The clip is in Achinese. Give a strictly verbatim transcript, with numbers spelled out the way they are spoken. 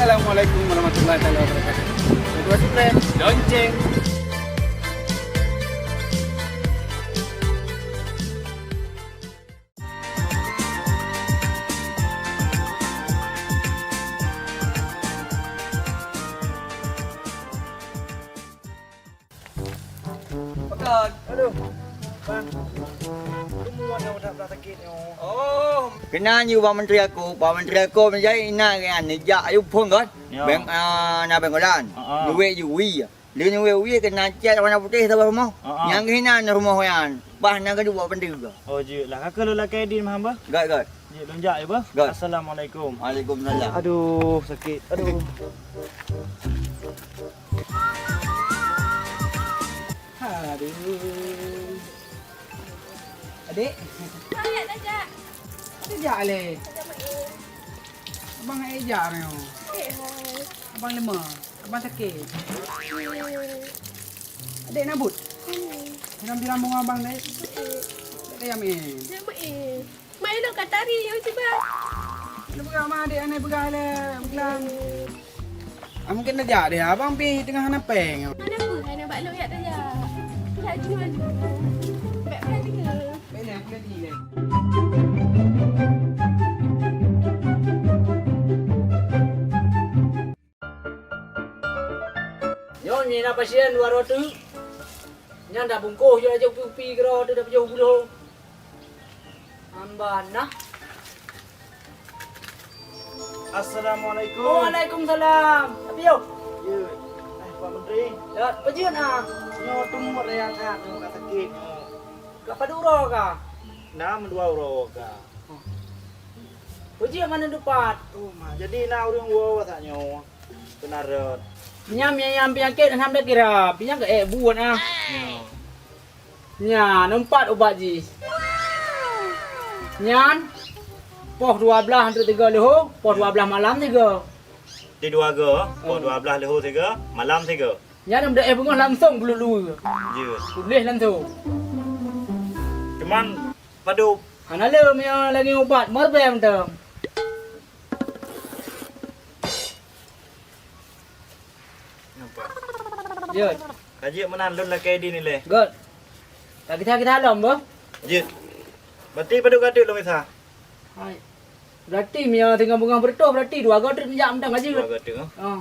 Assalamualaikum warahmatullahi taala wabarakatuh. Dua subscribe. Lonceng. Pakon? Aduh. Bang. Kamu ada udah belah sakit nyoe. Oh. Keunan yue bak menteri aku, bak menteri aku menjadi ina kan, jak ayu phon kan. Ya. Beng, ah, na beng olan. Ha, ha. Duit yue wi. Lheueh nyoe wie keunan cat warna putéh saboh rumoh. Ha, ha. Nyang keuh inan rumoh nyan. Bah nyang keudua bak Peuntri. Oh, jeuet lah. Ka keuh lôn lakée di meuhamba. Got, got. Jeuet lôn jak ya, bah. Got. Assalamualaikum. Waalaikumsalam. Aduh, sakit. Aduh. Aduh. Adik. Hai, nak jak. Ada jak leh. Ada main. Abang nak jak nyoe. Eh, hai. Abang lemah. Abang sakét. Adék na buet? Siram-siram bungoh abang deh. Adék ya meu'en. Ya meu'en. Mai lôn ka tari, ya cuba. Lu peugah ma adék, anai peugah lé, peugah. Ah, mungkin na jak deh, abang pi teungoh hana péng. Hana peue, hana bak lôn yak tajak. Laju, laju. Bèk peugah tinggal. Bèk lé, aku lagi lé. Nyoe na pasien dua droe teuk. Nyan dak bungkôh jih laju kupi-kupi keudroe teuh dak peujoh buloe. Hamba nah. Assalamualaikum. Waalaikumsalam. Tapi yo. Ya. Eh, Pak Menteri. Ya, peujeuet ah. Nyoe teumpat nyang that, nyoe ka sakét nyoe. Ka padub uroe ka? Na meudua uroe ka. Peujeuet meunan dipat? Oh, ma, jadi na ureueng woe saat nyoe. Keunan rot. Nyan, nyan, nyan peunyakét hana kira, peunyakét ék buet ah. Nyan, empat ubat jih. Nyan, poh dua blaih teuk tiga leuhô, poh dua blaih malam tiga. Di dua go, poh dua blaih leuhô tiga, malam tiga. Nyan meudeh beungoh langsong beululu. Jeuet. Puléh langsong. Cuman padub. Hana lé meunyoe lagèe ubat, meureumpéng mantong. Nampak. Jeuet. Ka jeuet meunan lôn lakèe di nilai. Göt. Ka gisa-gisa lom, boh? Jeuet. Berarti padub ka teuk lôn gisa? Hai. Berarti meunyoe singoh beungoh beureutoh, berarti dua go teuk neujak mantong ka jeuet. Dua go teuk, eh? Ah.